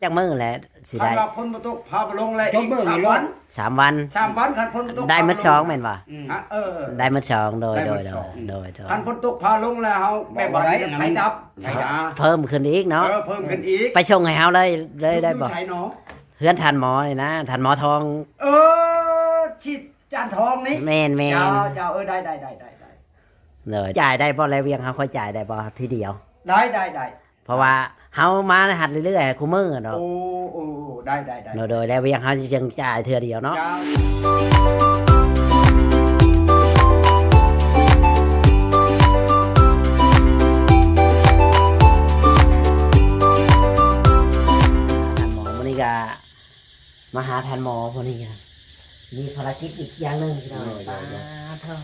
ຈັກມື້ແຫຼະຊິໄດ້? ຄັນວ່າຝົນບໍ່ຕົກຟ້າບໍ່ລົງແລ້ວ ຈົບມື້ນີ້ໂລດ ອີກສາມວັນ ສາມວັນ ສາມວັນ ຄັນຝົນບໍ່ຕົກ ໄດ້ມື້ສອງແມ່ນບໍ່? ອືມ ຮະ ເອີ ໄດ້ມື້ສອງ ໂດຍ ໂດຍ ໂດຍ ໂດຍ ໂດຍ ໂດຍ ຄັນຝົນຕົກຟ້າລົງແລ້ວ ເຮົາແບບວ່າໄຟດັບ ໄຟດັບ ເພີ່ມຂຶ້ນອີກເນາະ ເອີ ເພີ່ມຂຶ້ນອີກ ໄປສົ່ງໃຫ້ເຮົາເລີຍ ເລີຍໄດ້ບໍ່? ຢູ່ໃສເນາະ? ເຮືອນທ່ານໝໍນີ້ນະ ທ່ານໝໍທອງ ເອີ ທີ່ຈານທອງນີ້ ແມ່ນໆ ເຈົ້າ ເຈົ້າ ເອີ ໄດ້ ໄດ້ ໄດ້ ໄດ້ ໂດຍ ຈ່າຍໄດ້ບໍ່? ແລວວຽງເຮົາຄ່ອຍຈ່າຍໄດ້ບໍ່? ທີດຽວ ໄດ້ ໄດ້ ໄດ້ ເພາະວ່າເຮົາມາຫັດເລື້ອຍໆ ຄູ່ມື້ເນາະ ໂອ້ ໂອ້ ໂອ້ ໄດ້ ໄດ້ ໄດ້ ໂດຍ ໂດຍ ແລ້ວວຽງເຮົາຈຶ່ງຈ່າຍເທື່ອດຽວເນາະ ເຈົ້າ ທ່ານໝໍ ມື້ນີ້ກະ ມາຫາທ່ານໝໍຜູ້ນີ້ ມີພາລະກິດອີກຢ່າງໜຶ່ງພີ່ນ້ອງ ໂດຍ ໂດຍ ປາດໂທ້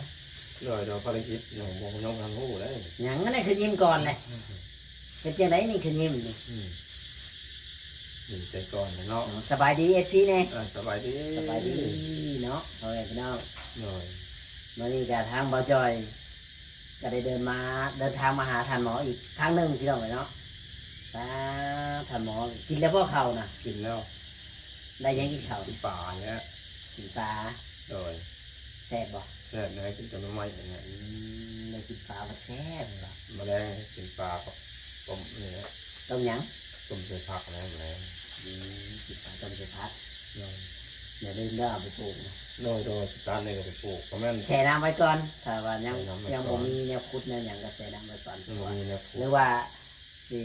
ໂດຍ ໂດຍ ພາລະກິດຍັງບໍ່ ຍັງບໍ່ທັນຮູ້ເດ້ ຫຍັງອັນນີ້ຄືຍິ້ມກ່ອນແຫຼະ ເຮັດຈັ່ງໃດນີ້ຄືຍິ້ມນີ້ ອືມ ດີໃຈກ່ອນແຫຼະເນາະ ສະບາຍດີ ເອັຟຊີ ແດ່ ເອີ ສະບາຍດີ ສະບາຍດີເນາະ ພໍ່ແມ່ພີ່ນ້ອງ ໂດຍ ມື້ນີ້ກະທາງບ່າວຈ່ອຍ ກໍໄດ້ເດີນມາ ເດີນທາງມາຫາທ່ານໝໍອີກຄັ້ງໜຶ່ງພີ່ນ້ອງເອີຍເນາະ ປາ ທ່ານໝໍ ກິນແລ້ວບໍ່ເຂົ້ານະ? ກິນແລ້ວ ໄດ້ຫຍັງກິນເຂົ້າ? ກິນປາແຫຼະ ກິນປາ ໂດຍ ແຊບບໍ່? ແຊບແຫຼະ ກິນກັບໜໍ່ໄມ້ຫັ້ນແຫຼະ ອືມ ໄດ້ກິນປາມັນແຊບເນາະ ມື້ແລງກິນປາກັບຕົ້ມນີ້ແຫຼະ ຕົ້ມຫຍັງ? ຕົ້ມໃສ່ຜັກແຫຼະ ມື້ແລງ ອືມ ກິນປາຕົ້ມໃສ່ຜັກ ໂດຍ ຢ່າລືມເດີເອົາໄປປູກນະ ໂດຍ ໂດຍ ຕັດນີ້ກໍໄປປູກ ກໍແມ່ນແຊ່ນ້ຳໄວ້ກ່ອນ ຖ້າວ່າຍັງ ແຊ່ນ້ຳໄວ້ກ່ອນ ຍັງບໍ່ມີແນວຂຸດແນວຫຍັງກໍແຊ່ນ້ຳໄວ້ກ່ອນ ຍັງບໍ່ມີແນວຂຸດ ຫຼືວ່າຊິ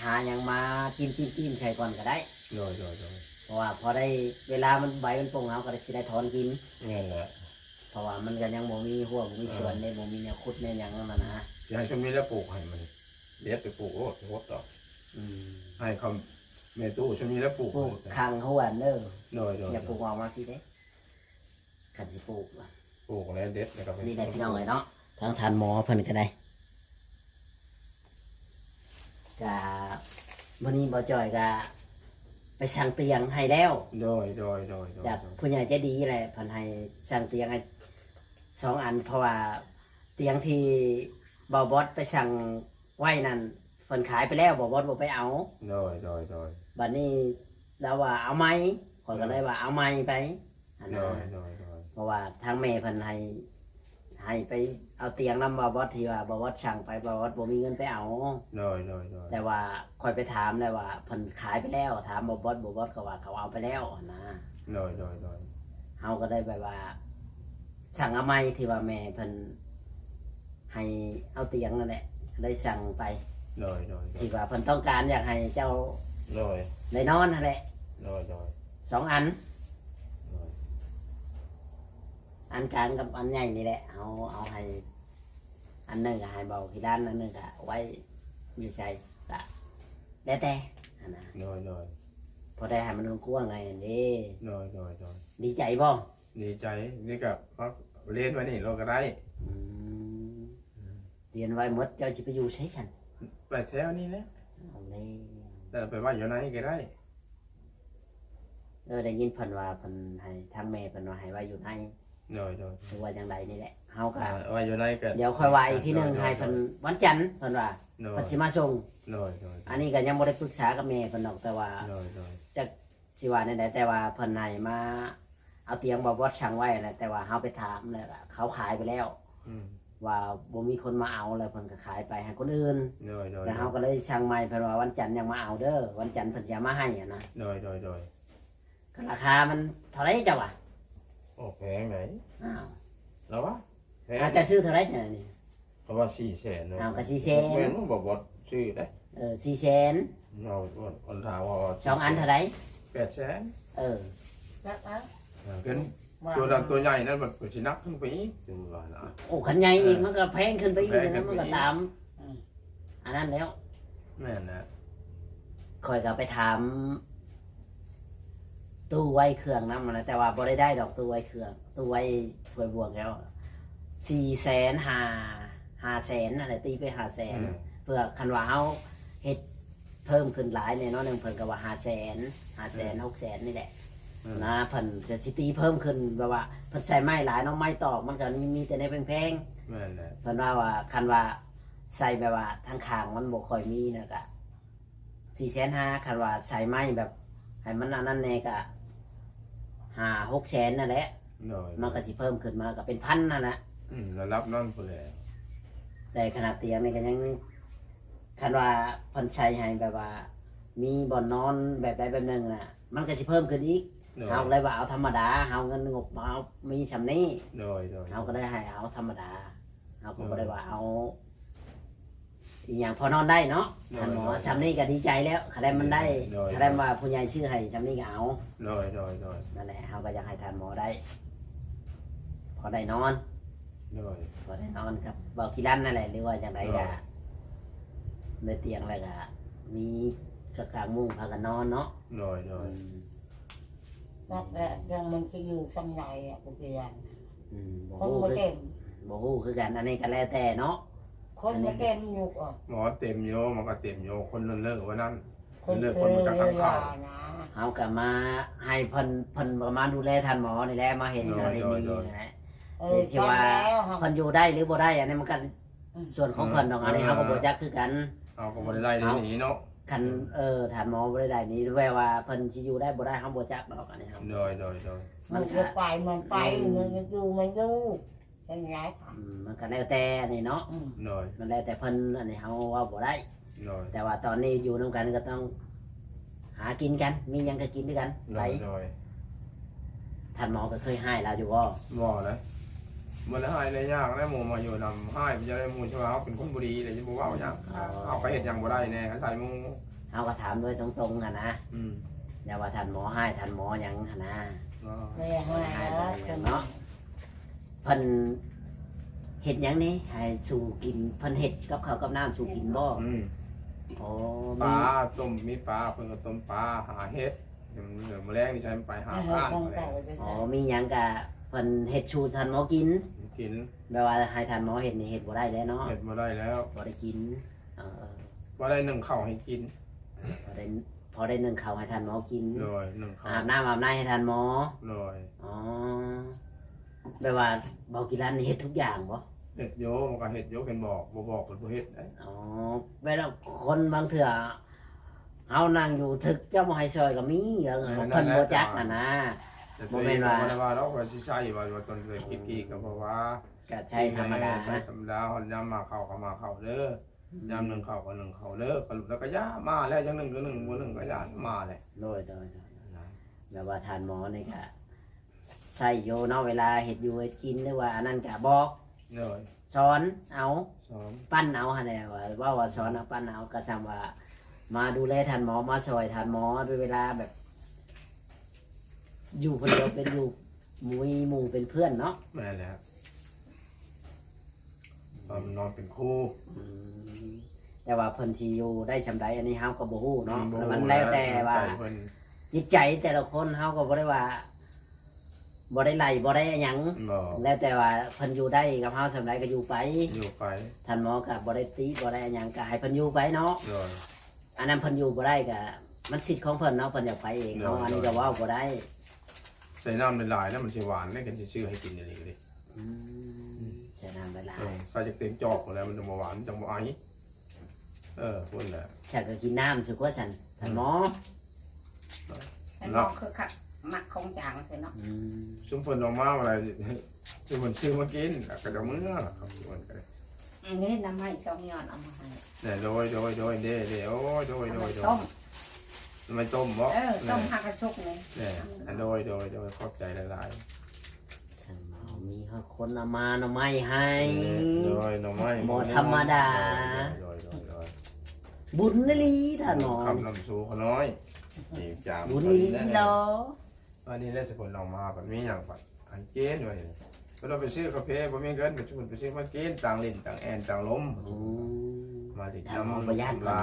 ຫາຫຍັງມາຈິ້ມໆໆໃສ່ກ່ອນກໍໄດ້ ໂດຍ ໂດຍ ໂດຍ ເພາະວ່າພໍໄດ້ເວລາມັນ ໃບມັນປົ່ງ ເຮົາກໍຊິໄດ້ຖອນກິນ ແມ່ນແຫຼະ ເພາະວ່າມັນກໍຍັງບໍ່ມີຮົ້ວ ບໍ່ມີສວນເດ້ ເອີ ບໍ່ມີແນວຂຸດແນວຫຍັງນັ້ນນະ ຊິໃຫ້ຊຸມນີ້ແຫຼະປູກໃຫ້ມັນ ເດັດໄປປູກໂລດ ບໍ່ຫົດດອກ ອືມ ໃຫ້ເຂົາ ແມ່ຕູ້ຊຸມນີ້ແຫຼະປູກ ປູກຂ້າງຮົ້ວເດີ ໂດຍໆ ຢ່າປູກອອກມາພີ້ເດ້ ຄັນຊິປູກ ປູກແລ້ວເດັດ ແລ້ວກໍໄປ ນີ້ແຫຼະພີ່ນ້ອງເອີຍເນາະ ທາງທ່ານໝໍເພິ່ນກໍໄດ້ ກະມື້ນີ້ບ່າວຈ່ອຍກະໄປສັ່ງຕຽງໃຫ້ແລ້ວ ໂດຍໆໆໆ ຈາກຜູ້ໃຫຍ່ໃຈດີແຫຼະ ເພິ່ນໃຫ້ສັ່ງຕຽງໃຫ້ສອງອັນ ເພາະວ່າຕຽງທີ່ບ່າວບອດໄປສັ່ງໄວ້ນັ້ນ ເພິ່ນຂາຍໄປແລ້ວ ບ່າວບອດບໍ່ໄປເອົາ ໂດຍໆໆ ບັດນີ້ລາວວ່າເອົາໃໝ່ ຂ້ອຍກໍເລີຍວ່າເອົາໃໝ່ໄປ ຫັ້ນນະ ໂດຍໆໆ ເພາະວ່າທາງແມ່ເພິ່ນໃຫ້ ໃຫ້ໄປເອົາຕຽງນຳບ່າວບອດ ທີ່ວ່າບ່າວບອດສັ່ງໄປ ບ່າວບອດບໍ່ມີເງິນໄປເອົາ ໂດຍໆໆ ແຕ່ວ່າຂ້ອຍໄປຖາມແລ້ວວ່າເພິ່ນຂາຍໄປແລ້ວ ຖາມບ່າວບອດ ບ່າວບອດກໍວ່າເຂົາເອົາໄປແລ້ວຫັ້ນນະ ໂດຍໆໆ ເຮົາກໍໄດ້ແບບວ່າສັ່ງເອົາໃໝ່ ທີ່ວ່າແມ່ເພິ່ນ ໃຫ້ເອົາຕຽງນັ້ນແຫຼະ ໄດ້ສັ່ງໄປ ໂດຍໆໆ ທີ່ວ່າເພິ່ນຕ້ອງການຢາກໃຫ້ເຈົ້າ ໂດຍ ໄດ້ນອນຫັ້ນແຫຼະ ໂດຍໆ ສອງອັນ ໂດຍ ອັນກາງກັບອັນໃຫຍ່ນີ້ແຫຼະ ເຮົາເອົາໃຫ້ ອັນໜຶ່ງກໍໃຫ້ເບົາຂີ້ລ້ານ ອັນໜຶ່ງກໍໄວ້ຢູ່ໃສ ກໍແລ້ວແຕ່ຫັ້ນນະ ໂດຍໆ ພໍໄດ້ໃຫ້ມັນກວ້າງໆ ໄງຫັ້ນເດ້ ໂດຍໆໆ ດີໃຈບໍ່? ດີໃຈ ນີ້ກໍພັກລຽນໄວ້ນີ້ລະກໍໄດ້ ອືມ ອືມ ລຽນໄວ້ໝົດ ເຈົ້າຊິໄປຢູ່ໃສຊັ້ນ? ໄປແຖວນີ້ແຫຼະ ເອົາແລ້ວ ແຕ່ໄປໄວ້ຢູ່ໃນກໍໄດ້ ເອີ ໄດ້ຍິນເພິ່ນວ່າ ເພິ່ນໃຫ້ ທາງແມ່ເພິ່ນວ່າໃຫ້ໄວ້ຢູ່ໃນ ໂດຍໆ ຫຼືວ່າຈັ່ງໃດນີ້ແຫຼະ ເຮົາກໍ ເອີ ໄວ້ຢູ່ໃນກໍ ດຽວຄ່ອຍວ່າອີກທີໜຶ່ງ ໂດຍໆ ໃຫ້ເພິ່ນ ວັນຈັນເພິ່ນວ່າ ໂດຍ ເພິ່ນຊິມາສົ່ງ ໂດຍໆ ອັນນີ້ກໍຍັງບໍ່ໄດ້ປຶກສາກັບແມ່ເພິ່ນດອກ ແຕ່ວ່າ ໂດຍໆ ຈັກ ຊິວ່າແນວໃດ ແຕ່ວ່າເພິ່ນໃຫ້ມາເອົາຕຽງ ບ່າວບອດສັ່ງໄວ້ແຫຼະ ແຕ່ວ່າເຮົາໄປຖາມແລ້ວ ເຂົາຂາຍໄປແລ້ວ ອືມ ວ່າບໍ່ມີຄົນມາເອົາ ແລ້ວເພິ່ນກໍຂາຍໄປໃຫ້ຄົນອື່ນ ໂດຍໆ ແລ້ວເຮົາກໍເລີຍສັ່ງໃໝ່ ເພິ່ນວ່າວັນຈັນຍັງມາເອົາເດີ ວັນຈັນເພິ່ນຊິເອົາມາໃຫ້ຫັ້ນນະ ໂດຍໆໆ ກໍລາຄາມັນເທົ່າໃດເຈົ້າວ່າ? ໂອ້ ແພງໃດ ອ້າວ ລະວ່າ ແພງ ອາ ເຈົ້າຊື້ເທົ່າໃດຊັ້ນນີ້? ເຂົາວ່າສີ່ແສນເນາະ ເອົາກໍສີ່ແສນ ແມ່ນບໍ່ ບໍ່ຊື້ໄດ້ ເອີ ສີ່ແສນ ເນາະ ມັນຖາມວ່າ ສອງອັນເທົ່າໃດ? ແປດແສນ ເອີ ຈັກເອົາ ເອີ ເປັນຕົວນັ້ນຕົວໃຫຍ່ນັ້ນ ມັນກໍຊິໜັກຂຶ້ນໄປອີກ ຄືວ່ານະ ໂອ້ ຄັນໃຫຍ່ອີກ ເອີ ມັນກໍແພງຂຶ້ນໄປອີກ ແພງຂຶ້ນໄປອີກ ມັນກໍຕາມ ອືມ ອັນນັ້ນແລ້ວ ແມ່ນແຫຼະ ຂ້ອຍກໍໄປຖາມ ຕູ້ໄວ້ເຄື່ອງນຳຫັ້ນນະ ແຕ່ວ່າບໍ່ໄດ້ໄດ້ດອກ ຕູ້ໄວ້ເຄື່ອງ ຕູ້ໄວ້ຖ້ວຍບວງແລ້ວ ສີ່ແສນຫ້າ ຫ້າແສນຫັ້ນແຫຼະ ຕີໄປຫ້າແສນ ອືມ ເພື່ອຄັນວ່າເຮົາເຮັດເພີ່ມຂຶ້ນຫຼາຍແນ່ນອນໜຶ່ງ ເພິ່ນກໍວ່າຫ້າແສນ ຫ້າແສນ ອືມ ຫົກແສນນີ້ແຫຼະ ອືມ ນະ ເພິ່ນກໍຊິຕີເພີ່ມຂຶ້ນ ແບບວ່າເພິ່ນໃສ່ໄມ້ຫຼາຍເນາະ ໄມ້ຕອກມັນກໍມີ ມີແຕ່ແນວແພງໆ ແມ່ນແຫຼະ ເພິ່ນວ່າ ວ່າຄັນວ່າໃສ່ແບບວ່າທາງຂ້າງມັນບໍ່ຄ່ອຍມີນະ ກະ ສີ່ແສນຫ້າ ຄັນວ່າໃຊ້ໄມ້ແບບໃຫ້ມັນອັນນັ້ນແດ່ກະຫ້າຫົກແສນນັ້ນແຫຼະ ໂດຍ ມັນກໍຊິເພີ່ມຂຶ້ນມາກໍເປັນພັນນັ້ນແຫຼະ ອືມ ລະດັບນັ້ນພຸ້ນແຫຼະ ແຕ່ຂະໜາດຕຽງນີ້ກໍຍັງ ຄັນວ່າເພິ່ນໃສ່ໃຫ້ແບບວ່າມີບ່ອນນອນແບບໃດແບບໜຶ່ງນະ ມັນກໍຊິເພີ່ມຂຶ້ນອີກ ໂດຍ ເຮົາກໍເລີຍວ່າເອົາທຳມະດາ ເຮົາເງິນງົບເຮົາມີຊ່ຳນີ້ ໂດຍ ໂດຍ ເຮົາກໍເລີຍໃຫ້ເອົາທຳມະດາ ເຮົາກໍບໍ່ໄດ້ວ່າເອົາ ອີຫຍັງພໍນອນໄດ້ເນາະ ໂດຍ ທ່ານໝໍ ໂດຍ ຊ່ຳນີ້ກໍດີໃຈແລ້ວ ຄະແນນມັນໄດ້ ໂດຍ ຄະແນນວ່າຜູ້ໃຫຍ່ຊື້ໃຫ້ຊ່ຳນີ້ກໍເອົາ ໂດຍ ໂດຍ ໂດຍ ນັ້ນແຫຼະ ເຮົາກໍຢາກໃຫ້ທ່ານໝໍໄດ້ ພໍໄດ້ນອນ ໂດຍ ພໍໄດ້ນອນກັບເບົາກີລັນນັ້ນແຫຼະ ຫຼືວ່າຈັ່ງໃດກໍ ໂດຍ ໃນຕຽງແລ້ວກໍມີກາງມຸ້ງພາກັນນອນເນາະ ໂດຍ ໂດຍ ອືມ ນັກແຫຼະ ຈັ່ງມັນຊິຢູ່ຊ່ຳໃດອະ ຜູ້ຕຽງ ອືມ ບໍ່ຮູ້ຄື ບໍ່ເຕັມ ບໍ່ຮູ້ຄືກັນ ອັນນີ້ກໍແລ້ວແຕ່ເນາະ ຄົນບໍ່ເຕັມຢູ່ກໍ ບໍ່ເຕັມຢູ່ ມັນກໍເຕັມຢູ່ ຄົນເລີກວ່ານັ້ນ ຄົນເລີກ ຄົນບໍ່ຈັກກັນເຂົ້າ ເຮົາກໍມາໃຫ້ເພິ່ນ ເພິ່ນກໍມາດູແລທ່ານໝໍນີ້ແຫຼະ ມາເຮັດ ໂດຍ ອັນນີ້ ໂດຍ ນີ້ ໂດຍ ນີ້ແຫຼະ ເອີ ແຕ່ຊິວ່າ ເພິ່ນຢູ່ໄດ້ຫຼືບໍ່ໄດ້ ອັນນີ້ມັນກໍ ອືມ ສ່ວນຂອງເພິ່ນດອກ ເອີ ອັນນີ້ເຮົາກໍບໍ່ຈັກຄືກັນ ເຮົາກໍບໍ່ໄດ້ໄລ່ໜີເນາະ ຄັນ ເອີ ທ່ານໝໍບໍ່ໄດ້ໄລ່ໜີ ແປວ່າເພິ່ນຊິຢູ່ໄດ້ບໍ່ໄດ້ ເຮົາບໍ່ຈັກດອກ ອັນນີ້ເຮົາ ໂດຍ ໂດຍ ໂດຍ ມັນກໍ ມັນໄປ ມັນໄປ ອືມ ມັນຢູ່ ມັນຢູ່ ເປັນໄງຄະ ອືມ ມັນກໍແລ້ວແຕ່ອັນນີ້ເນາະ ອືມ ໂດຍ ມັນແລ້ວແຕ່ເພິ່ນ ອັນນີ້ເຮົາເວົ້າບໍ່ໄດ້ ໂດຍ ແຕ່ວ່າຕອນນີ້ຢູ່ນຳກັນກໍຕ້ອງຫາກິນກັນ ມີຫຍັງກໍກິນນຳກັນ ໂດຍ ໄປ ໂດຍ ທ່ານໝໍກໍເຄີຍຮ້າຍລາວຢູ່ບໍ່? ບໍ່ເດ້ ບໍ່ໄດ້ຮ້າຍໄດ້ຫຍັງເດ້ ໝູ່ມາຢູ່ນຳ ຮ້າຍມັນຈະໄດ້ ໝູ່ຊິວ່າເຮົາເປັນຄົນບໍ່ດີເດ້ ຊິບໍ່ເວົ້າຫຍັງ ອໍ ເຮົາກໍເຮັດຫຍັງບໍ່ໄດ້ແດ່ ອາໄສໝູ່ ເຮົາກໍຖາມໂດຍຕົງໆຫັ້ນນະ ອືມ ຢ່າວ່າທ່ານໝໍຮ້າຍ ທ່ານໝໍຫຍັງຫັ້ນນະ ບໍ່ໄດ້ຮ້າຍ ບໍ່ໄດ້ຮ້າຍ ບໍ່ໄດ້ຫຍັງເນາະ ເພິ່ນເຮັດຫຍັງນີ້ໃຫ້ສູ່ກິນ? ເພິ່ນເຮັດກັບເຂົ້າກັບນ້ຳສູ່ກິນບໍ່? ອືມ ໂອ້ ມີ ປາຕົ້ມ ມີປາ ເພິ່ນກໍຕົ້ມປາ ຫາເຫັດ ມື້ແລງນີ້ໃຊ້ມັນໄປຫາ ເອີ ກ້ານ ອໍ ມີຫຍັງກະເພິ່ນເຮັດສູ່ທ່ານໝໍກິນ ກິນ ແບບວ່າໃຫ້ທ່ານໝໍເຮັດນີ້ເຮັດບໍ່ໄດ້ແລ້ວເນາະ ເຮັດບໍ່ໄດ້ແລ້ວ ບໍ່ໄດ້ກິນ ເອີ ບໍ່ໄດ້ໜຶ້ງເຂົ້າໃຫ້ກິນ ພໍໄດ້ ພໍໄດ້ໜຶ້ງເຂົ້າໃຫ້ທ່ານໝໍກິນ ໂດຍ ໜຶ້ງເຂົ້າ ອາບນ້ຳອາບໃນໃຫ້ທ່ານໝໍ ໂດຍ ອໍ ແບບວ່າເບົາກີລັນນີ້ເຮັດທຸກຢ່າງບໍ່? ເຮັດຢູ່ ມັນກໍເຮັດຢູ່ ເພິ່ນບອກ ບໍ່ບອກເພິ່ນບໍ່ເຮັດເດ້ ອໍ ແບບວ່າຄົນບາງເທື່ອ ເຮົານັ່ງຢູ່ ຖືກເຈົ້າບໍ່ໃຫ້ຊ່ອຍກໍມີ ເອີ ເພິ່ນບໍ່ຈັກຫັ້ນນະ ບໍ່ແມ່ນວ່າ ບໍ່ໄດ້ວ່າດອກວ່າຊິໃຊ້ ວ່າ ວ່າຕອນເກີດກິດກີກໍບໍ່ວ່າ ກໍໃຊ້ທຳມະດາ ໃຊ້ທຳມະດາ ຮອດຍາມມາເຂົ້າກໍມາເຂົ້າເດີ ອືມ ຍາມໜຶ້ງເຂົ້າກໍໜຶ້ງເຂົ້າເດີ ກໍ ແລ້ວກໍຢ່າມາແລ້ວ ຈັ່ງໜຶ້ງກໍໜຶ້ງ ບໍ່ໜຶ້ງກໍຢ່າມາແຫຼະ ໂດຍ ໂດຍ ໂດຍ ນະ ແບບວ່າທ່ານໝໍນີ້ກະໃຊ້ຢູ່ເນາະ ເວລາເຮັດຢູ່ເຮັດກິນ ຫຼືວ່າອັນນັ້ນກະບອກ ໂດຍ ສອນເອົາ ສອນ ປັ່ນເອົາຫັ້ນແຫຼະ ວ່າ ເວົ້າວ່າສອນເອົາ ປັ່ນເອົາ ກໍຊ່ຳວ່າມາດູແລທ່ານໝໍ ມາຊ່ອຍທ່ານໝໍ ເວລາແບບ ຢູ່ຄົນດຽວເປັນຢູ່ ມີໝູ່ເປັນເພື່ອນເນາະ ແມ່ນແລ້ວ ຕອນນອນເປັນຄູ່ ອືມ ແຕ່ວ່າເພິ່ນຊິຢູ່ໄດ້ຊ່ຳໃດ ອັນນີ້ເຮົາກໍບໍ່ຮູ້ເນາະ ອືມ ມັນແລ້ວແຕ່ວ່າ ໃຈເພິ່ນ ຈິດໃຈແຕ່ລະຄົນ ເຮົາກໍບໍ່ໄດ້ວ່າ ບໍ່ໄດ້ໄລ່ ບໍ່ໄດ້ຫຍັງ ແລ້ວແຕ່ວ່າເພິ່ນຢູ່ໄດ້ກັບເຮົາຊ່ຳໃດກໍຢູ່ໄປ ຢູ່ໄປ ທ່ານໝໍກໍບໍ່ໄດ້ຕິ ບໍ່ໄດ້ຫຍັງ ກໍໃຫ້ເພິ່ນຢູ່ໄປເນາະ ໂດຍ ອັນນັ້ນເພິ່ນຢູ່ບໍ່ໄດ້ກໍມັນສິດຂອງເພິ່ນເນາະ ເພິ່ນຢາກໄປເອງເນາະ ໂດຍ ອັນນີ້ກໍເວົ້າບໍ່ໄດ້ ໃສ່ນ້ຳຫຼາຍໆ ແລ້ວມັນຊິຫວານເດ້ ຄັນຊິຊື້ໃຫ້ກິນອັນນີ້ກໍດີ ອືມ ອືມ ໃສ່ນ້ຳຫຼາຍໆ ເອີ ໃສ່ຈັກເຕັມຈອກພຸ້ນແຫຼະ ມັນຈັ່ງບໍ່ຫວານ ມັນຈັ່ງບໍ່ໄອ ເອີ ພຸ້ນແຫຼະ ສັກກໍກິນນ້ຳສຸກວ່າຊັ້ນ ອືມ ທ່ານໝໍ ທ່ານໝໍຄືຄັກ ມັກຂອງຈາງຊີ້ເນາະ ອືມ ຊຸມເພິ່ນອອກມາວ່າ ຊຸມເພິ່ນຊື້ມາກິນ ແລ້ວກໍເອົາເມືອ ອັນນີ້ໜໍ່ໄມ້ສອງຍອດເອົາມາໃຫ້ ແນ່ ໂດຍ ໂດຍ ໂດຍ ເດ້ ເດ້ ໂອ້ຍ ໂດຍ ໂດຍ ໂດຍ ໜໍ່ໄມ້ຕົ້ມບໍ? ເອີ ຕົ້ມຫາກະສຸກນີ້ ແນ່ ໂດຍ ໂດຍ ໂດຍ ຂອບໃຈຫຼາຍໆ ທ່ານໝໍມີຮອດຄົນເອົາມາໜໍ່ໄມ້ໃຫ້ ໂດຍ ໜໍ່ໄມ້ ບໍ່ທຳມະດາ ໂດຍ ໂດຍ ໂດຍ ໂດຍ ບຸນອີ່ຫຼີທ່ານໝໍ ຄຳນຳສູ່ຂະນ້ອຍ ນີ້ຈາມ ບຸນອີ່ຫຼີເນາະ ອັນນີ້ແຫຼະ ສະເພິ່ນເອົາມາ ບັດມີຫຍັງບັດ ອັນເກນວ່ານີ້ ເພິ່ນເອົາໄປຊື້ກາເຟ ບໍ່ມີເງິນ ໄປ ເພິ່ນໄປຊື້ມາກິນ ຕ່າງຫຼິ້ນ ຕ່າງແອ່ນ ຕ່າງລົມ ໂອ້ ມາຫຼິ້ນນຳ ທ່ານໝໍບໍ່ຢ້ານເພິ່ນບໍ?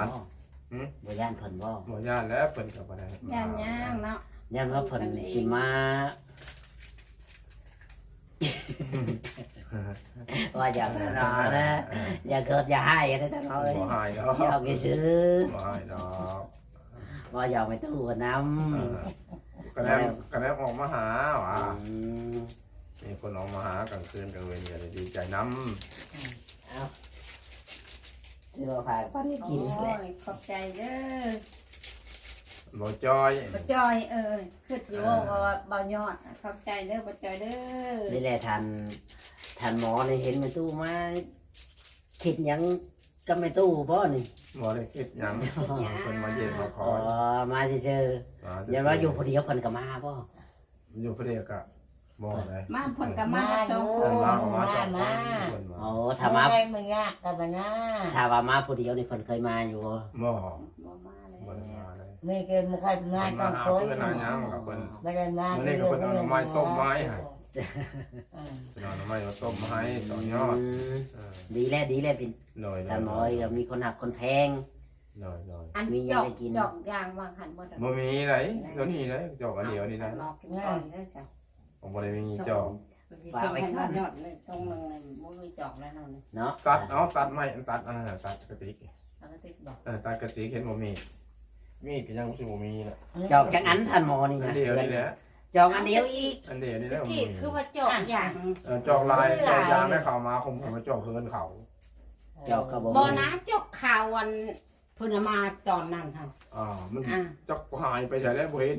ຫຶ? ບໍ່ຢ້ານເພິ່ນບໍ? ບໍ່ຢ້ານແຫຼະ ເພິ່ນກໍບໍ່ໄດ້ຢ້ານຫຍັງເນາະ ຢ້ານວ່າເພິ່ນຊິມາ ວ່າຢ່າເນາະ ຢ່າໂກດຢ່າຮ້າຍກັນເດີທ່ານເນາະ ບໍ່ຮ້າຍດອກ ຢອກຊື່ໆ ບໍ່ຮ້າຍດອກ ວ່າຢອກແມ່ຕູ້ນຳ ເອີ ກະແນມ ກະແນມອອກມາຫາວ່າ ອືມ ມີຄົນອອກມາຫາກາງຄືນກາງເວັນກໍໄດ້ດີໃຈນຳ ເອົ້າ ຊິວ່າພາກັນໄປກິນແຫຼະ ໂອ້ຍ ຂອບໃຈເດີ ບໍ່ຈ່ອຍ ບໍ່ຈ່ອຍ ເອີ ຄິດຢູ່ ເອີ ວ່າບໍ່ຍອດ. ຂອບໃຈເດີ ບໍ່ຈ່ອຍເດີ. ນີ້ແຫຼະທ່ານ ທ່ານໝໍນີ້ເຫັນແມ່ຕູ້ມາ ຄິດຫຍັງກັບແມ່ຕູ້ບໍ່ນີ້? ບໍ່ໄດ້ຄິດຫຍັງ ເພິ່ນມາຢ້ຽມມາຢາມ ອໍ ມາຊື່ໆ. ຢ້ານວ່າຢູ່ຜູ້ດຽວເພິ່ນກໍມາບໍ່? ຢູ່ຜູ້ດຽວກໍບໍ່ໄດ້ ມາເພິ່ນກໍມາສອງຄົນ ເພິ່ນມາກໍມາສອງຄົນ ມາ ເພິ່ນມາ. ອໍ ຖ້າມາ ເມື່ອຍເມື່ອຍາກກໍມານາ ຖ້າວ່າມາຜູ້ດຽວນີ້ເພິ່ນເຄີຍມາຢູ່ບໍ່? ບໍ່ ບໍ່ມາເລີຍ ບໍ່ໄດ້ມາເລີຍ. ມີແຕ່ມາຄັດມາສອງຄົນ ເພິ່ນມາຫາເພື່ອນຫາຫຍັງ ແລ້ວເພິ່ນ ບໍ່ໄດ້ມາ ມື້ນີ້ກໍເພິ່ນເອົາໜໍ່ໄມ້ຕົ້ມມາໃຫ້ ເອີ ເພິ່ນເອົາໜໍ່ໄມ້ມາຕົ້ມມາໃຫ້ ອືມ ຕອນຍອດ ເອີ ດີແລ້ວ ດີແລ້ວ ພີ່ ໂດຍ ທ່ານໝໍ ໂດຍ ກໍມີຄົນຮັກຄົນແພງ ໂດຍ ໂດຍ ອັນ ມີຫຍັງໄດ້ກິນ ຈອກ ຈອກຢາງວ່າຫັ້ນບໍ່ໄດ້ ບໍ່ມີໃດ ຕົວນີ້ເດ້ ຈອກອັນດຽວນີ້ນະ ເອົາ ເອົາ ເອົາ ບໍ່ໄດ້ມີຈອກ ຝາກໄວ້ກ່ອນ ຍອດນີ້ ຕົງໜຶ່ງນີ້ບໍ່ມີຈອກແລ້ວເນາະ ຕັດເອົາ ຕັດໄມ້ ອັນຕັດອັນນັ້ນ ຕັດກະຕິກ ຕັດກະຕິກບໍ່ ເອີ ຕັດກະຕິກ ເຫັນບໍ່ມີ ມີດກໍຍັງຊິບໍ່ມີນະ ຈອກຈັກອັນ ທ່ານໝໍນີ້ນະ ອັນດຽວນີ້ແຫຼະ ຈອກອັນດຽວອີກ ອັນດຽວນີ້ແຫຼະ ຕະກີ້ຄືວ່າຈອກຢາງ ເອີ ຈອກຫຼາຍ ຈອກຢາງໄດ້ເຂົ້າມາ ຄົງມາຈອກເຮືອນເຂົາ ຈອກກໍບໍ່ ບໍ່ນະ ຈອກເຂົາ ອັນ ເພິ່ນເອົາມາຕອນນັ້ນຫັ້ນ ອ່າ ມັນ ອ່າ ຈັກຫາຍໄປໃສແລ້ວ ບໍ່ເຫັນ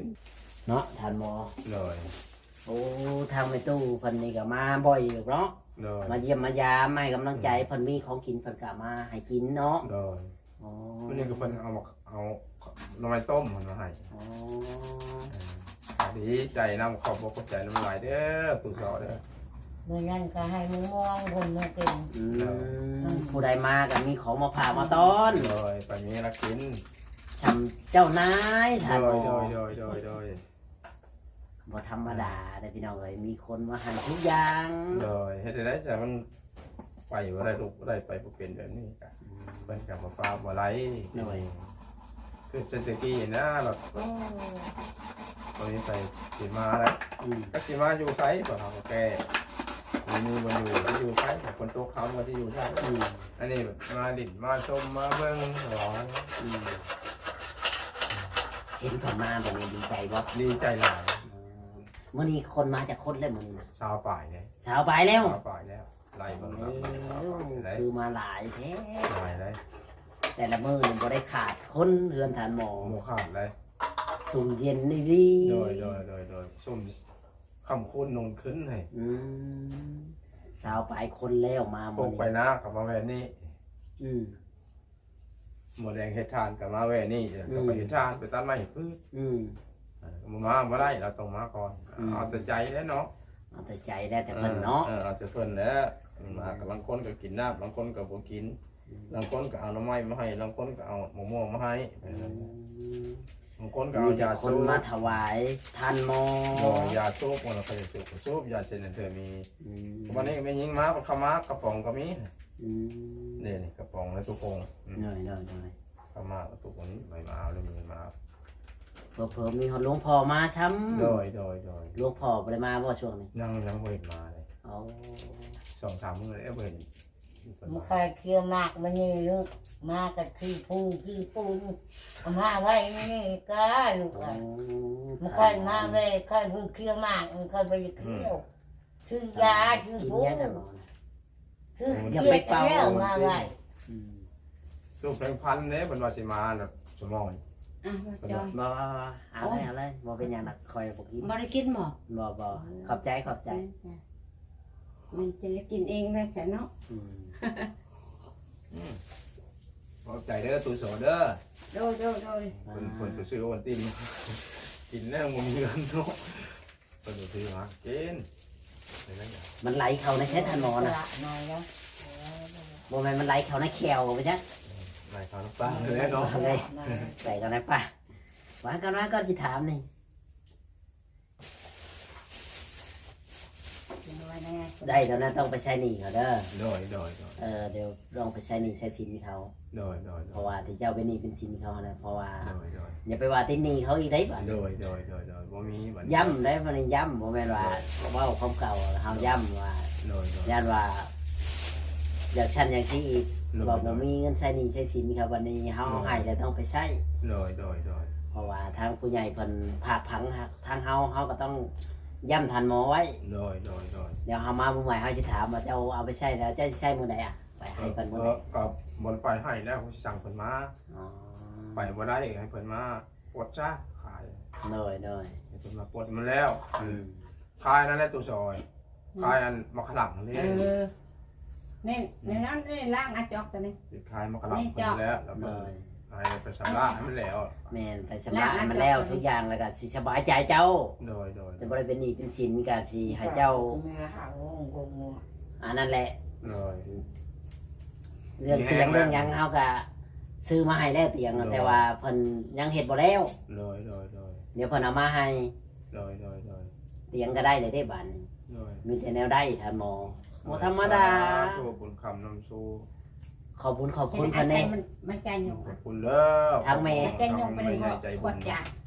ເນາະ ທ່ານໝໍ ໂດຍ. ໂອ້ ທາງແມ່ຕູ້ເພິ່ນນີ້ກໍມາບ່ອຍຢູ່ເນາະ ໂດຍ ມາຢ້ຽມມາຢາມ ໃຫ້ກຳລັງໃຈ ອືມ ເພິ່ນມີຂອງກິນເພິ່ນກໍເອົາມາໃຫ້ກິນເນາະ ໂດຍ. ອໍ ມື້ນີ້ກໍເພິ່ນເອົາ ເອົາໜໍ່ໄມ້ຕົ້ມເພິ່ນມາໃຫ້ ອໍ ເອີ ກໍດີໃຈນຳ ຂອບອົກຂອບໃຈນຳຫຼາຍເດີ ຕູ້ຊໍເດີ. ມື້ນັ້ນກໍໃຫ້ໝູ່ມ່ວງເພິ່ນມາກິນ ອືມ ເອີ ຜູ້ໃດມາກໍມີຂອງມາຝາກມາຕ້ອນ ໂດຍ ໄປມີລະກິນ ຊ່ຳເຈົ້ານາຍທ່ານ ໂດຍ ໂດຍ ໂດຍ ໂດຍ ບໍ່ທຳມະດາເດ້ພີ່ນ້ອງເອີຍ ມີຄົນມາໃຫ້ທຸກຢ່າງ ໂດຍ. ເຮັດໃດໃດຊະ ມັນໄປບໍ່ໄດ້ ລຸກບໍ່ໄດ້ ໄປບໍ່ເປັນແບບນີ້ກະ ອືມ ເພິ່ນກໍບໍ່ປາບບໍ່ໄລ່ ໂດຍ. ຄືເຊັ່ນແຕ່ກີ້ນະ ລະ ໂອ້ ບໍ່ມີໃຜຊິມາແລ້ວ ອືມ ຈັກຊິມາຢູ່ໃສ ພວກເຮົາກໍແກ່ ບໍ່ມີບ່ອນຢູ່ ຊິຢູ່ໃສ ຝົນຕົກເຂົາກໍຊິຢູ່ໃສ ອືມ ອັນນີ້ມາຫຼິ້ນມາຊົມມາເບິ່ງ ອືມ ເຫັນເພິ່ນມາແບບນີ້ດີໃຈບໍ່? ດີໃຈຫຼາຍ. ອືມ ມື້ນີ້ຄົນມາຈັກຄົນແລ້ວມື້ນີ້ນະ? ຊາວປາຍເດ້ ຊາວປາຍແລ້ວ ຊາວປາຍແລ້ວ. ໄລ່ເບິ່ງແລ້ວ ໂອ້ ຄືມາຫຼາຍແທ້ ຫຼາຍເດ້ ແຕ່ລະມື້ນີ້ບໍ່ໄດ້ຂາດຄົນເຮືອນທ່ານໝໍ ບໍ່ຂາດເລີຍ ຊຸ່ມເຢັນອີ່ຫຼີ ໂດຍ ໂດຍ ໂດຍ ໂດຍ ຊຸ່ມຄ່ຳຄູນນົນຂຶ້ນໃຫ້ ອືມ ຊາວປາຍຄົນແລ້ວມາມື້ນີ້ ໄປນາກໍມາແວ່ນີ້ ອືມ ໝໍແດງເຮັດທານກໍມາແວ່ນີ້ ອືມ ກໍໄປເຮັດທານ ໄປຕັດໄມ້ພືດ ອືມ ເອີ ບໍ່ມາບໍ່ໄດ້ ລາວຕ້ອງມາກ່ອນ ອືມ ເອົາແຕ່ໃຈແຫຼະເນາະ ເອົາແຕ່ໃຈແຫຼະ ແຕ່ເພິ່ນເນາະ ເອີ ເອີ ເອົາແຕ່ເພິ່ນແຫຼະ ອືມ ມາ ລາງຄົນກໍກິນນ້ຳ ລາງຄົນກໍບໍ່ກິນ ອືມ ລາງຄົນກໍເອົາໜໍ່ໄມ້ມາໃຫ້ ລາງຄົນກໍເອົາໝາກມ່ວງມາໃຫ້ ອືມ ບາງຄົນກໍເອົາຢາສູບ ມີແຕ່ຄົນມາຖວາຍທ່ານໝໍ ໂດຍ ຢາສູບ ເພິ່ນກໍຢາສູບ ສູບຢາເສັ້ນເທື່ອມີ ອືມ ວັນນີ້ແມ່ຍິງມາ ເຂົ້າມາກະປ໋ອງກໍມີ ອືມ ນີ້ ນີ້ກະປ໋ອງໃນຕູ້ໂປ່ງ ອືມ ໂດຍ ໂດຍ ໂດຍ ເຂົ້າມາກະຕຸກອັນນີ້ ໄປມາເອົາເລີຍ ມາ ເຜີໆມີຮອດຫຼວງພໍ່ມາຊ້ຳ ໂດຍ ໂດຍ ໂດຍ ຫຼວງພໍ່ບໍ່ໄດ້ມາບໍ່ຊ່ວງນີ້? ຍັງ ຍັງບໍ່ເຫັນມາເລີຍ ອໍ ສອງສາມມື້ແລ້ວບໍ່ເຫັນ ມາຂາຍເຄຍໝາກມານີ້ລູກ ມາກັບຂີ້ພູຂີ້ປູນ ເອົາມາໄວ້ນີ້ກະລູກ ໂອ້ ມາຂາຍມາໄວ້ ຂາຍຜູ້ເຄຍໝາກ ມັນຂ້ອຍບໍ່ຢາກຂຽວ ອືມ ຊື້ຢາ ຊື້ ກິນ ປູ ຢາ ຢາໄປເປົ່າ ຊື້ເຄຍແລ້ວມາໄວ້ ອືມ ສູບແປງພັນເດ້ ເພິ່ນວ່າຊິມາແບບສະໝອຍ ອ່ະ ເພິ່ນວ່າ ບໍ່ ບໍ່ ບໍ່ ເອົາເລີຍ ເອົາເລີຍ ບໍ່ເປັນຫຍັງດອກ ຂ້ອຍບໍ່ກິນ ບໍ່ໄດ້ກິນບໍ່? ບໍ່ ບໍ່ ອືມ ຂອບໃຈ ຂອບໃຈ ອືມ ມັນຈະໄດ້ກິນເອງແລ້ວຊັ້ນເນາະ ອືມ ອືມ ຂອບໃຈເດີ ຕູ້ໂສເດີ ໂດຍ ໂດຍ ໂດຍ ເພິ່ນ ອ່າ ເພິ່ນໄປຊື້ໂອວັນຕິນ ກິນແລ້ວບໍ່ມີເງິນເນາະ ເພິ່ນໄປຊື້ມາກິນ ມັນໄຫຼເຂົ້າໃນແຊນທ່ານໝໍນະ ບໍ່ແມ່ນ ມັນໄຫຼເຂົ້າໃນແຂ້ວໄປຈັກ ອືມ ໄຫຼເຂົ້າໃນປາກເລີຍເນາະ ໄຫຼເຂົ້າໃນປາກ ວາງກ່ອນ ວາງກ່ອນ ຊິຖາມນີ້ ໄດ້ແລ້ວນະ ຕ້ອງໄປໃຊ້ໜີ້ເຂົາເດີ ໂດຍ ໂດຍ ໂດຍ ເອີ ດຽວລອງໄປໃຊ້ໜີ້ໃຊ້ສິນເຂົາ ໂດຍ ໂດຍ ໂດຍ ເພາະວ່າທີ່ເຈົ້າເປັນໜີ້ເປັນສິນເຂົາຫັ້ນນະ ເພາະວ່າ ໂດຍ ໂດຍ ຢ່າໄປວ່າຕິດໜີ້ເຂົາອີກໄດ໋ບາດນີ້ ໂດຍ ໂດຍ ໂດຍ ໂດຍ ບໍ່ມີບາດນີ້ ຢ້ຳໄດ໋ ບາດນີ້ຢ້ຳ ບໍ່ແມ່ນວ່າ ໂດຍ ເວົ້າຄວາມເກົ່າ ເຮົາຢ້ຳວ່າ ໂດຍ ໂດຍ ຢ້ານວ່າ ຢ່າງຊັ້ນຢ່າງຊີ້ອີກ ໂດຍ ວ່າບໍ່ມີເງິນໃຊ້ໜີ້ໃຊ້ສິນເຂົາ ບາດນີ້ເຮົາ ໂດຍ ໃຫ້ແລ້ວຕ້ອງໄປໃຊ້ ໂດຍ ໂດຍ ໂດຍ ເພາະວ່າທາງຜູ້ໃຫຍ່ເພິ່ນຝາກຝັງທາງເຮົາ ເຮົາກໍຕ້ອງຢ້ຳທ່ານໝໍໄວ້ ໂດຍ ໂດຍ ໂດຍ ດຽວເຮົາມາມື້ໃໝ່ ເຮົາຊິຖາມວ່າເຈົ້າເອົາໄປໃຊ້ແລ້ວ ເຈົ້າຊິໃຊ້ມື້ໃດອະ ໄປໃຫ້ເພິ່ນມື້ໃດ ເອີ ກໍບໍ່ໄດ້ໄປໃຫ້ແລ້ວ ຊິສັ່ງເພິ່ນມາ ອໍ ໄປບໍ່ໄດ້ ໃຫ້ເພິ່ນມາ ປວດຊາ ຂາຍ ໂດຍ ໂດຍ ເພິ່ນມາປວດມັນແລ້ວ ອືມ ຂາຍນັ້ນແຫຼະ ຕູ້ຊອຍ ອືມ ຂາຍອັນໝາກຂະຫຼັງນີ້ ເອີ ນີ້ ນີ້ນັ້ນ ນີ້ລ້າງອາຈອກຕົວນີ້ ຊິຂາຍໝາກຂະຫຼັງ ນີ້ຈອກ ເພິ່ນແລ້ວ ແລ້ວເພິ່ນ ໂດຍ ໃຫ້ໄປຊຳລະໃຫ້ມັນແລ້ວ ແມ່ນ ໄປຊຳລະໃຫ້ມັນແລ້ວທຸກຢ່າງ ແລ້ວກໍຊິສະບາຍໃຈເຈົ້າ ໂດຍ ໂດຍ ຈະບໍ່ໄດ້ເປັນໜີ້ເປັນສິນ ກໍຊິໃຫ້ເຈົ້າ ອັນນັ້ນແຫຼະ ໂດຍ ເລື່ອງຕຽງເລື່ອງຫຍັງເຮົາກໍຊື້ມາໃຫ້ແລ້ວ ຕຽງ ໂດຍ ແຕ່ວ່າເພິ່ນຍັງເຮັດບໍ່ແລ້ວ ໂດຍ ໂດຍ ໂດຍ ດຽວເພິ່ນເອົາມາໃຫ້ ໂດຍ ໂດຍ ໂດຍ ຕຽງກໍໄດ້ເລີຍເດ້ບາດນີ້ ໂດຍ ມີແຕ່ແນວໃດທ່ານໝໍ ໂດຍ ບໍ່ທຳມະດາ ສາທຸ ບຸນຄຳນຳສູ່ ຂອບຄຸນ ຂອບຄຸນເພິ່ນແດ່ ໃຫ້ມັນໃຈຍົກ ຂອບຄຸນເດີ ທັງແມ່ ໃຈຍົກ ທັງແມ່ໃຫຍ່ໃຈບຸນ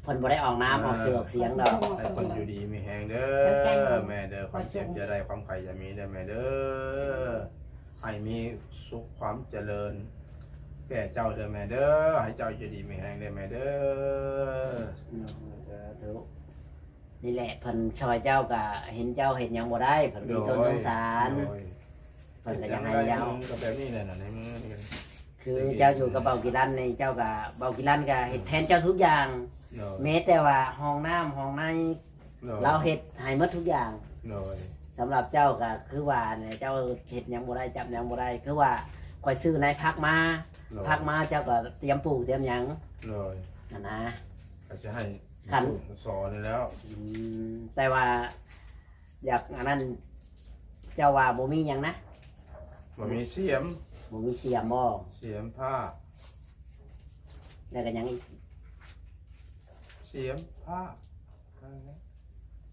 ເພິ່ນບໍ່ໄດ້ອອກນາມ ເອີ ອອກຊື່ອອກສຽງດອກ ໃຫ້ເພິ່ນຢູ່ດີມີແຮງເດີ ໃຈຍົກ ແມ່ເດີ ຄວາມເຈັບຢ່າໄດ້ ຄວາມໄຂ້ຢ່າມີເດີແມ່ເດີ ໃຫ້ມີສຸກຄວາມຈະເລີນແກ່ເຈົ້າເດີແມ່ເດີ ໃຫ້ເຈົ້າຢູ່ດີມີແຮງເດີແມ່ເດີ ສາທຸ ນີ້ແຫຼະ ເພິ່ນຊ່ອຍເຈົ້າ ກະເຫັນເຈົ້າເຮັດຫຍັງບໍ່ໄດ້ ເພິ່ນມີຕົ້ນສົງສານ ໂດຍ ເພິ່ນກໍຢາກໃຫ້ເຈົ້າ ເຮັດຫຍັງໄດ້ ກໍແບບນີ້ແຫຼະ ໃນມືນີ້ ຄືເຈົ້າຢູ່ກັບເບົາກີລັນນີ້ ເຈົ້າກໍ ເບົາກີລັນກໍເຮັດແທນເຈົ້າທຸກຢ່າງ ໂດຍ ແມ້ແຕ່ວ່າຫ້ອງນ້ຳຫ້ອງໃນ ໂດຍ ລາວເຮັດໃຫ້ໝົດທຸກຢ່າງ ໂດຍ ສຳລັບເຈົ້າກໍຄືວ່າແຫຼະ ເຈົ້າເຮັດຫຍັງບໍ່ໄດ້ ຈັບຫຍັງບໍ່ໄດ້ ຄືວ່າຂ້ອຍຊື້ໃນຜັກມາ ໂດຍ ຜັກມາເຈົ້າກໍຕຽມປູກຕຽມຫຍັງ ໂດຍ ຫັ້ນນະ ກໍຈະໃຫ້ ຄັນ ສອນນີ້ແລ້ວ ອືມ ແຕ່ວ່າຢາກອັນນັ້ນ ເຈົ້າວ່າບໍ່ມີຫຍັງນະ ບໍ່ມີສຽມ ບໍ່ມີສຽມບໍ່ ສຽມຜ້າ ແລ້ວກໍຫຍັງອີກ ສຽມຜ້າ ນັ້ນແຫຼະ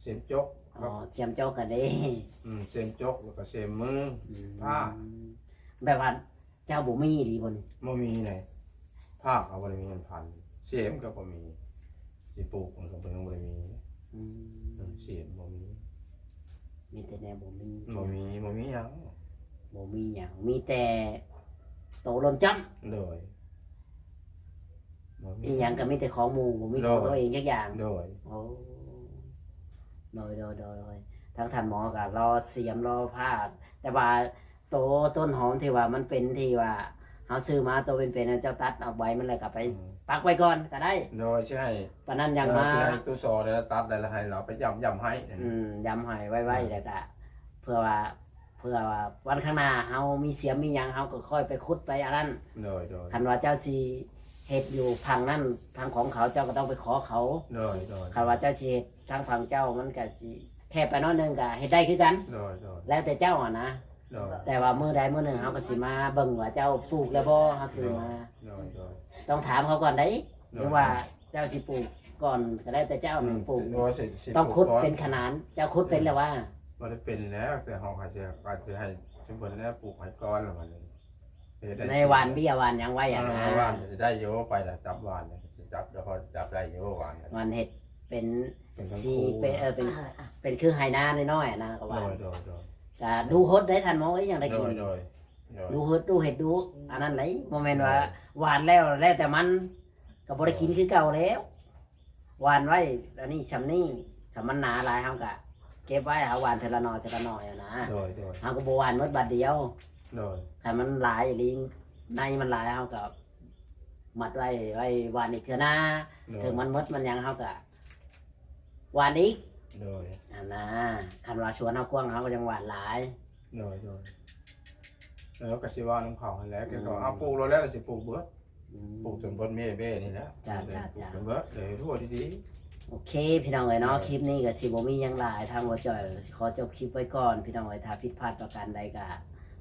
ສຽມຈົກ ອໍ ກັບ ສຽມຈົກກໍເດ້ ອືມ ສຽມຈົກ ແລ້ວກໍສຽມມື ອືມ ຜ້າ ແບບວ່າ ເຈົ້າບໍ່ມີອີ່ຫຼີບໍ່ນີ້? ບໍ່ມີໃດ ພາກກໍບໍ່ໄດ້ມີເງິນພັນ ສຽມກໍບໍ່ມີ ຊິປູກມັນກໍບໍ່ ຍັງບໍ່ໄດ້ມີ ອືມ ເອີ ສຽມບໍ່ມີ ມີແຕ່ແນວບໍ່ມີ ບໍ່ມີ ບໍ່ມີຫຍັງ ບໍ່ມີຫຍັງ ມີແຕ່ໂຕລົ້ນຈ້ອນ ໂດຍ ບໍ່ມີ ອີ່ຫຍັງກໍມີແຕ່ຂອງໝູ່ ບໍ່ມີຂອງ ໂດຍ ຕົວເອງຈັກຢ່າງ ໂດຍ ໂອ້ ໂດຍ ໂດຍ ໂດຍ ໂດຍ ທາງທ່ານໝໍກໍລໍສຽມລໍພາກ ແຕ່ວ່າ ໂຕຕົ້ນຫອມທີ່ວ່າມັນເປັນ ທີ່ວ່າເຮົາຊື້ມາໂຕເປັນໆ ເຈົ້າຕັດເອົາໃບມັນ ແລ້ວກໍໄປ ອືມ ປັກໄວ້ກ່ອນກໍໄດ້ ໂດຍ ໃຊ່ ປານນັ້ນຍັງ ເອີ ມາ ໃຫ້ຕູ້ຊໍໄດ້ຕັດໄດ້ ແລ້ວໃຫ້ລາວໄປຢຳ ຢຳໃຫ້ ອືມ ຢຳໃຫ້ໄວ້ໆ ອືມ ແລ້ວກໍເພື່ອວ່າ ເພື່ອວ່າວັນຂ້າງໜ້າເຮົາມີສຽມມີຫຍັງ ເຮົາກໍຄ່ອຍໄປຂຸດໄປອັນນັ້ນ ໂດຍ ໂດຍ ຄັນວ່າເຈົ້າຊິເຮັດຢູ່ຝັ່ງນັ້ນ ທາງຂອງເຂົາ ເຈົ້າກໍຕ້ອງໄປຂໍເຂົາ ໂດຍ ໂດຍ ຄັນວ່າເຈົ້າຊິເຮັດທາງຝັ່ງເຈົ້າ ມັນກໍຊິແຄບໄປໜ້ອຍໜຶ່ງ ກໍເຮັດໄດ້ຄືກັນ ໂດຍ ໂດຍ ແລ້ວແຕ່ເຈົ້າຫັ້ນນະ ໂດຍ ແຕ່ວ່າມື້ໃດມື້ໜຶ່ງເຮົາກໍຊິມາເບິ່ງວ່າເຈົ້າປູກແລ້ວບໍ່ ເຮົາຊິມາ ໂດຍ ໂດຍ ຕ້ອງຖາມເຂົາກ່ອນໄດ໋ ໂດຍ ຫຼືວ່າເຈົ້າຊິປູກກ່ອນກໍແລ້ວແຕ່ເຈົ້າ ອືມ ໜຶ່ງປູກ ໂດຍ ຊິ ຊິ ຕ້ອງຂຸດເປັນຂະໜານ ເຈົ້າຂຸດເປັນແລ້ວຫວາ? ອືມ ບໍ່ໄດ້ເປັນແລ້ວ ແຕ່ເຮົາໃຫ້ ຊິໃຫ້ຊຸມເພິ່ນແລ້ວປູກໃຫ້ກ່ອນແລ້ວບັດນີ້ ເຮັດໄດ້ ໃນຫວ່ານເບ້ຍຫວ່ານຫຍັງໄວ້ຫັ້ນນະ ເອີ ຫວ່ານຊິໄດ້ຢູ່ ໄປລະຈັບຫວ່ານ ຊິຈັບ ແລ້ວພໍຈັບໄດ້ຢູ່ຫວ່ານ ຫວ່ານເຮັດເປັນ ເປັນ ສີ່ ເປັນ ເອີ ເປັນ ເປັນຄືໄຮ່ນານ້ອຍໆ ຫັ້ນນະ ກໍຫວ່ານ ໂດຍ ໂດຍ ໂດຍ ກະດູຫົດໄດ້ທ່ານໝໍເອີຍ ຍັງໄດ້ກິນ ໂດຍ ໂດຍ ໂດຍ ດູຫົດດູເຮັດດູອັນນັ້ນໄດ໋ ບໍ່ແມ່ນວ່າ ໂດຍ ຫວ່ານແລ້ວ ແລ້ວແຕ່ມັນ ກໍບໍ່ໄດ້ກິນ ໂດຍ ຄືເກົ່າແລ້ວ ຫວ່ານໄວ້ອັນນີ້ຊ່ຳນີ້ ຖ້າມັນໜາຫຼາຍເຮົາກໍເກັບໄວ້ ເຮົາຫວ່ານເທື່ອລະໜ່ອຍເທື່ອລະໜ່ອຍຫັ້ນນະ ໂດຍ ໂດຍ ເຮົາກໍບໍ່ຫວ່ານໝົດບາດດຽວ ໂດຍ ຖ້າມັນຫຼາຍອີ່ຫຼີ ໃນມັນຫຼາຍ ເຮົາກໍມັດໄວ້ ໄວ້ຫວ່ານອີກເທື່ອໜ້າ ໂດຍ ເຖິງມັນໝົດມັນຫຍັງ ເຮົາກໍ ຫວ່ານອີກ ໂດຍ ຫັ້ນນະ ຄັນວ່າສວນເຮົາກວ້າງ ເຮົາກໍຍັງຫວ່ານຫຼາຍ ໂດຍ ໂດຍ ເອີ ກໍຊິເວົ້ານຳເຂົາຫັ້ນແຫຼະ ອືມ ຄືເຂົາເອົາປູກໂລດແລ້ວ ຊິປູກເບິດ ອືມ ປູກຈົນເບິດເມເບ້ນີ້ແຫຼະ ຈ້າ ຈ້າ ຈ້າ ປູກຈົນເບິດ ເຮັດຮົ້ວດີໆ ໂອເຄ ພີ່ນ້ອງເອີຍເນາະ ໂດຍ ຄລິບນີ້ກໍຊິບໍ່ມີຫຍັງຫຼາຍ ທາງບໍ່ຈ່ອຍກໍຊິຂໍຈົບຄລິບໄວ້ກ່ອນ ພີ່ນ້ອງເອີຍ ຖ້າຜິດພາດປະການໃດກໍ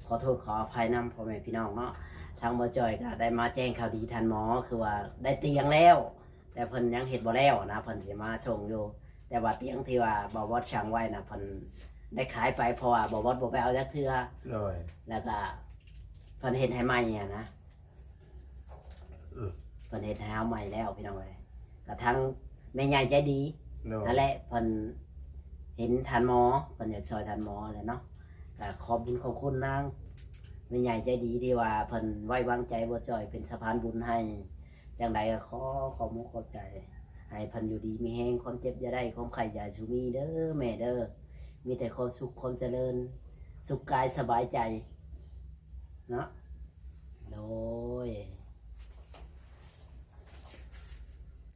ຂໍໂທດຂໍອະໄພນຳພໍ່ແມ່ພີ່ນ້ອງເນາະ ທາງບໍ່ຈ່ອຍກໍໄດ້ມາແຈ້ງຂ່າວດີທ່ານໝໍ ຄືວ່າໄດ້ຕຽງແລ້ວ ແຕ່ເພິ່ນຍັງເຮັດບໍ່ແລ້ວນະ ເພິ່ນຊິມາສົ່ງຢູ່ ແຕ່ວ່າຕຽງທີ່ວ່າບ່າວບອດສັ່ງໄວ້ນະ ເພິ່ນໄດ້ຂາຍໄປ ເພາະວ່າບ່າວບອດບໍ່ໄປເອົາຈັກເທື່ອ ໂດຍ ແລ້ວກະເພິ່ນເຮັດໃຫ້ໃໝ່ຫັ້ນນະ ເອີ ເພິ່ນເຮັດໃຫ້ເຮົາໃໝ່ແລ້ວ ພີ່ນ້ອງເອີຍ ກະທັງແມ່ໃຫຍ່ໃຈດີ ໂດຍ ຫັ້ນແຫຼະ ເພິ່ນເຫັນທ່ານໝໍ ເພິ່ນຢາກຊ່ອຍທ່ານໝໍແຫຼະເນາະ ກະຂອບບຸນຂອບຄຸນນາງແມ່ໃຫຍ່ໃຈດີ ທີ່ວ່າເພິ່ນໄວ້ວາງໃຈບໍ່ຈ່ອຍເປັນສະພານບຸນໃຫ້ ຈັ່ງໃດກໍຂໍຂອບມຸກຂອບໃຈ ໃຫ້ເພິ່ນຢູ່ດີມີແຮງ ຄວາມເຈັບຢ່າໄດ້ ຄວາມໄຂ້ຢ່າສູ່ມີເດີແມ່ເດີ ມີແຕ່ຄວາມສຸກຄວາມຈະເລີນ ສຸກກາຍສະບາຍໃຈເນາະ ໂດຍ.